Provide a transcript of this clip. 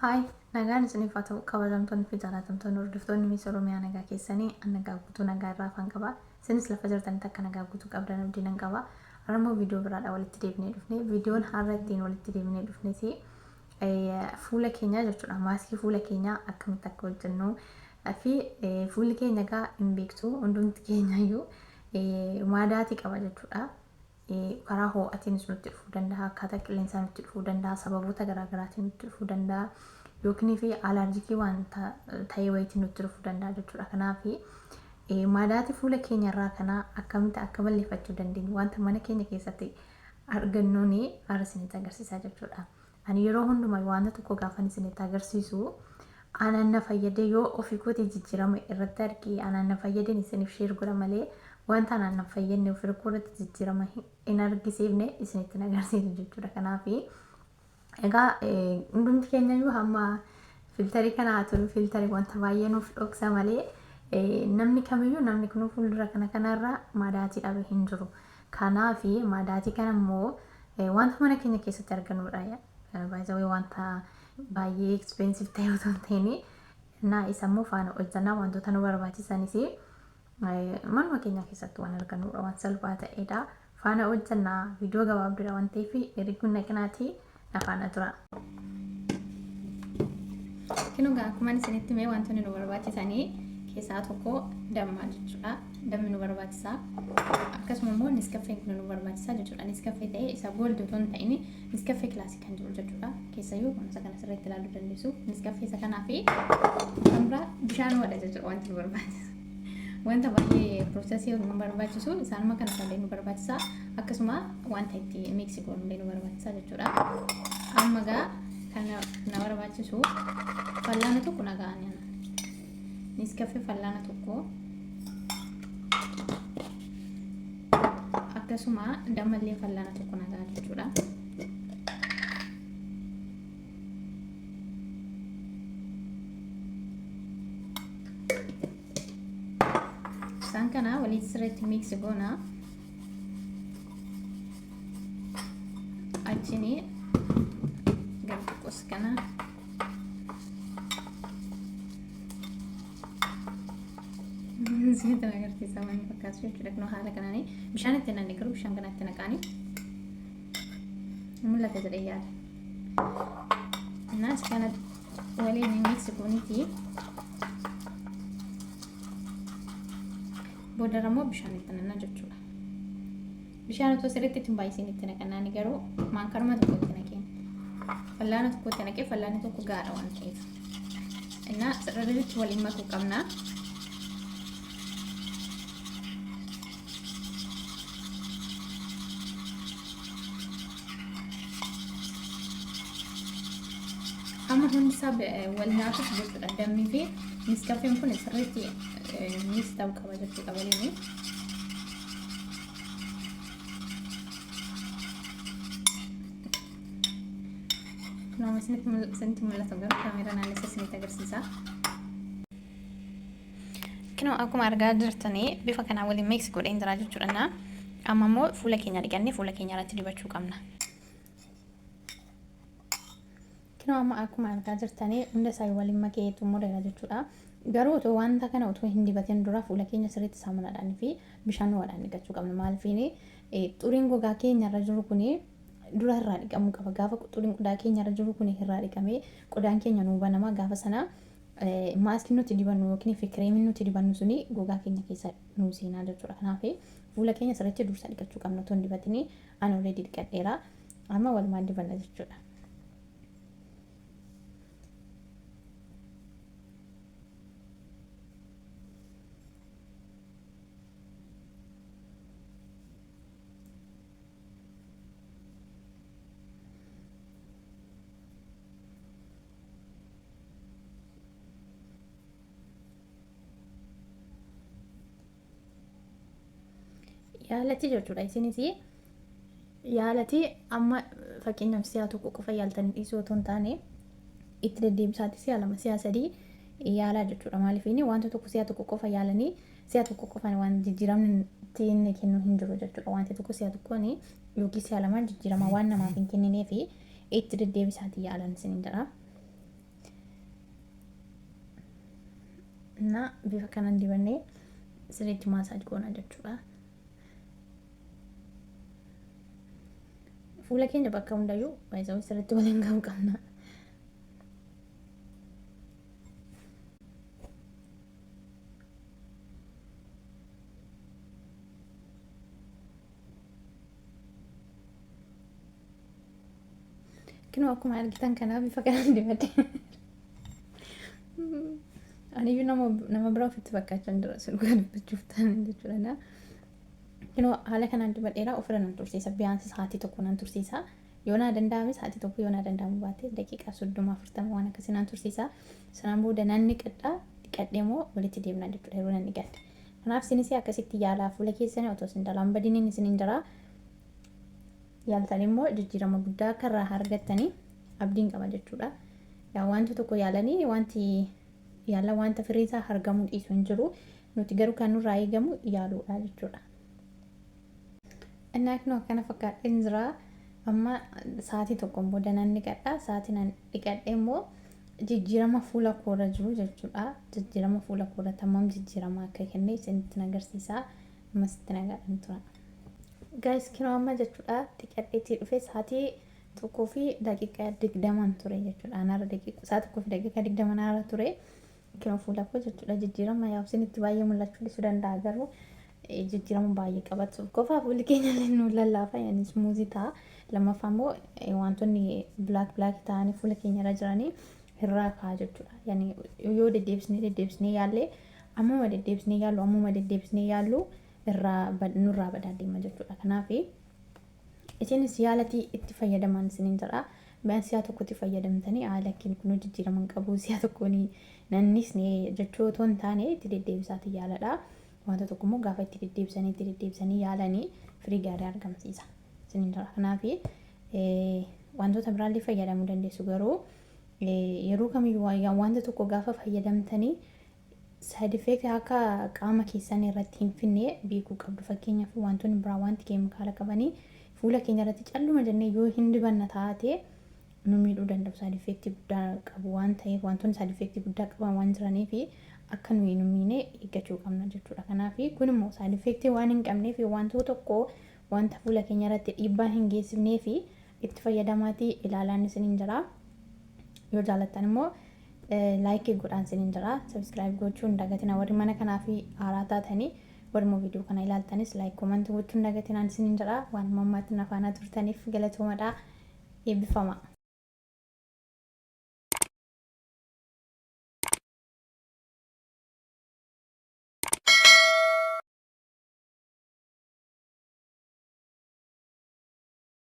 Haay, nagaan isiniif haa ta'u kabajamtoonni fi jaallatamtoonni hordoftoonni Miss Oromiyaa, nagaa keessanii? An nagaa guutuu, nagaa irraa afaan qaba. Isinis lafa jirtanitti akka nagaa guutuu qabdan abdii nan qaba. Har'a immoo viidiyoo biraadhaan walitti deebinee dhufne. Viidiyoon har'a ittiin walitti deebinee dhufnes fuula keenyaa jechuudha. Maaskii fuula keenyaa akkamitti akka hojjennu fi fuulli keenya egaa hin beektu, hundumti keenyayyuu maadaatii qaba jechuudha. Karaa hoo'atiinis nutti dhufuu danda'a, akkaataa qilleensaa nutti dhufuu danda'a, sababoota garaagaraatiin nutti dhufuu danda'a, yookiin fi alaarjikii waan ta'ee wayiitiin nutti dhufuu danda'a jechuudha. Kanaaf maadaatii fuula keenya irraa kana akkamitti akka balleeffachuu dandeenyu wanta mana keenya keessatti argannuun har'a isinitti agarsiisaa jechuudha. Ani yeroo hundumaa wanta tokko gaafan isinitti agarsiisu, anaan na fayyadee yoo ofii kootii jijjiirama irratti argee anaan na fayyadeen isiniif share godha malee, wanta anaan na fayyadne ofii koo irratti jijjiirama hin argisiifne isinitti hin agarsiisu jechuudha. Kanaaf egaa hundumti keenyayyuu hamma filtarii kana haa tolu, filtarii wanta baay'ee nuuf dhoksa malee, namni kamiyyuu, namni kun fuuldura kana kanarra madaatii dhabe hin jiru. Kanaaf madaatii kana immoo wanta mana keenya keessatti argannudha. Baay'ee wanta baay'ee expensive ta'e otoo hin ta'in, naa isa immoo faana hojjannaa wantoota nu barbaachisanis manuma keenya keessatti waan argannudha, waan salphaa ta'edha. Faana hojjannaa, viidiyoo gabaabduudha waan ta'eef erguun naqinaatii na faana tura. Kinoo egaa akkuma isinitti mee wantoonni nu barbaachisanii keessaa tokko dammaa jechuudha. Dammi nu barbaachisa. Akkasuma immoo Nescafeen kun nu barbaachisa jechuudha. Nescafee ta'ee isa gold otoo hin ta'in Nescafee classic kan jiru jechuudha. Keessayyuu kunuunsa kana sirriitti ilaaluu dandeessu. Nescafee isa kanaa fi kan biraa bishaan wadha jechuudha wanti nu barbaachisu. Wanta baay'ee processii nu barbaachisu isaanuma kana illee nu barbaachisa. Akkasuma wanta itti mix goonu illee nu barbaachisa jechuudha. Amma gaa kan na barbaachisu fallaana tokko nagaa nyaana. Nescafee fallaana tokko, akkasuma dammallee fallaana tokko nagaa jechuudha. Isaan kana walitti sirriitti mix goona. Achini gara xiqqoos kana isinitti agarsiisa waan fakkaatu jechuudha. Kunoo haala kanaani bishaan itti nanne, garuu bishaan kana itti naqaani mul'ata jedhee yaada. Naas kana waliin mix gooniti. Boodarra immoo bishaan itti nanna jechuudha. Bishaan otoo sirriitti itti hin baay'isiin itti naqannaani, garuu maankaruma tokko itti naqeen. Fallaana tokko itti naqee, fallaanni tokko gaadha waan ta'eef. Innaa sirriitti waliin makuu qabna. Amma hundi isaa wal nyaatuuf jechuudha. Dammii fi Nescafeen kun sirriitti mix ta'uu qaba jechuudha waliin. Kunoo isinitti mul'ata, garuu kaameeraa naannessa isinitti agarsiisa. Kunoo akkuma argaa jirtanii bifa kanaan waliin mix godheen jira jechuudha. Amma immoo fuula keenya dhiqannee fuula keenya irratti dibachuu qabna. Kunoo amma akkuma argaa jirtanii hunda isaa waliin makee xumureera jechuudha. Garuu otoo wanta kana otoo hin dibatin dura fuula keenya sirriitti saamunaadhaan fi bishaan ho'aadhaan dhiqachuu qabna. Maaliifini, xuriin gogaa keenya irra jiru kuni dura irraa dhiqamuu qaba. Gaafa xuriin qodaa keenya irra jiru kuni irraa dhiqamee qodaan keenya nuu banama, gaafa sana maaskiin nuti dibannu yookiin fi kireemiin nuti dibannu suni gogaa keenya keessa nuu seenaa jechuudha. Kanaaf fuula keenya sirriitti dursa dhiqachuu qabna otoo hin dibatini. Ani already dhiqadheera. Amma walumaan dibanna jechuudha. Yaalati jechuudha. Isinis yaalati. Amma fakkeenyaaf si'a tokko qofa yaaltanii dhiisuu otoo hin taane, itti deddeebisaati si'a lama, si'a sadii yaalaa jechuudha. Maaliif, inni wanta tokko si'a tokko qofa yaalanii si'a tokko qofa waan jijjiiramni inni kennu hin jiru jechuudha. Wanti tokko si'a tokkoon yookiin si'a lamaan jijjiirama waan namaaf hin kenninee fi itti deddeebisaati yaalan isiniin jedha. እና bifa kanaan dibannee sirriitti massage goona jechuudha. Fuula keenya bakka hundayyuu baay'isawwan sirriitti waliin ga'uu qabna. Kunoo akkuma argitan kanaa bifa kanaan dibadhe. Aniyyuu nama biraa ofitti fakkaachaa hin jira sun dhugaa dubbachuuf ta'an jechuudha. Kunoo haala kanaan dibadheera, ofirra nan tursiisa. Biyyaansi sa'aatii tokko nan tursiisa. Yoo naa danda'ame sa'aatii tokko, yoo naa danda'amu baate daqiiqaa 30, 40 waan akkasii nan tursiisa. Sanaan booda nan dhiqadha. Dhiqadhee immoo walitti deemna jechuudha yeroo nan dhiqadhe. Kanaaf isinis akkasitti yaalaa, fuula keessanii otoo isin jalaan badiniin isiniin jira. Yaaltan immoo jijjiirama guddaa akka irraa argattanii abdiin qaba jechuudha. Yaa wanti tokko yaalanii wanti yaala wanta firii isaa argamuu dhiisu hin jiru. Nuti garuu kan nurraa eegamu yaaluudha jechuudha. Innaa kunoo akkana fakkaadheen jira. Amma sa'aatii tokkoon booda nan dhiqadha. Sa'aatii nan dhiqadhe immoo jijjiirama fuula koorra jiru jechuudha. Jijjiirama fuula koorratti hammam jijjiirama akka kenne isinitti agarsiisa. Ammas itti nagaadhaan tura. Guys, kinoo amma jechuudha dhiqadheetii dhufe, sa'aatii 1:20 ture jechuudha. Anaarra daqiiqa sa'a 1:20 naarra ture. Kinoo fuula koo jechuudha, jijjiirama yaa isinitti baay'ee mul'achuu dhiisuu danda'a, garuu jijjiirama baay'ee qabatu. Qofaa fuulli keenya illee nu lallaafa, yani smooth ta'a. Lammaffaa immoo wantoonni black black ta'anii fuula keenya irra jiranii irraa ka'a jechuudha. Yani yoo deddeebisnee deddeebisnee yaallee, ammuma deddeebisnee yaallu, ammuma deddeebisnee yaallu, irraa nurraa badaa deema jechuudha. Kanaaf isinis yaalatii itti fayyadaman isiniin jedha. Mi'aan si'a tokkotti fayyadamtanii haala kun kunuu jijjiirama hin qabu, si'a tokkoon nannisne jechuu otoo hin taane, itti deddeebisaati yaaladha. Wanta tokko immoo gaafa itti deddeebisanii itti deddeebisanii yaalanii firii gaarii argamsiisa isiniin jedha. Kanaaf wantoota biraallee fayyadamuu dandeessu, garuu yeroo kamiyyuu wanta tokko gaafa fayyadamtanii side effect akka qaama keessan irratti hin finne beekuu qabdu. Fakkeenyaaf wantoonni biraa wanti keemikaala qabanii fuula keenya irratti calluma jennee yoo hin dibanna taate nu miidhuu danda'u. Side effect guddaa qabu waan ta'eef, wantoonni side effect guddaa qaban waan jiraniif akka nuyi nu miine eeggachuu qabna jechuudha. Kanaaf kun immoo side effect waan hin qabneef, wantoota tokko wanta fuula keenya irratti dhiibbaa hin geessifnee fi itti fayyadamaatii ilaalaan isiniin jira. Yoo jaalattan immoo like godhaan isiniin jira. Subscribe gochuu hin dagatina. Warri mana kanaaf haaraa taatanii, warri immoo viidiyoo kana ilaaltanis like, comment gochuu hin dagatinaan isiniin jira. Waan ammaatti na faana turtaniif galatoomadha. Eebbifama.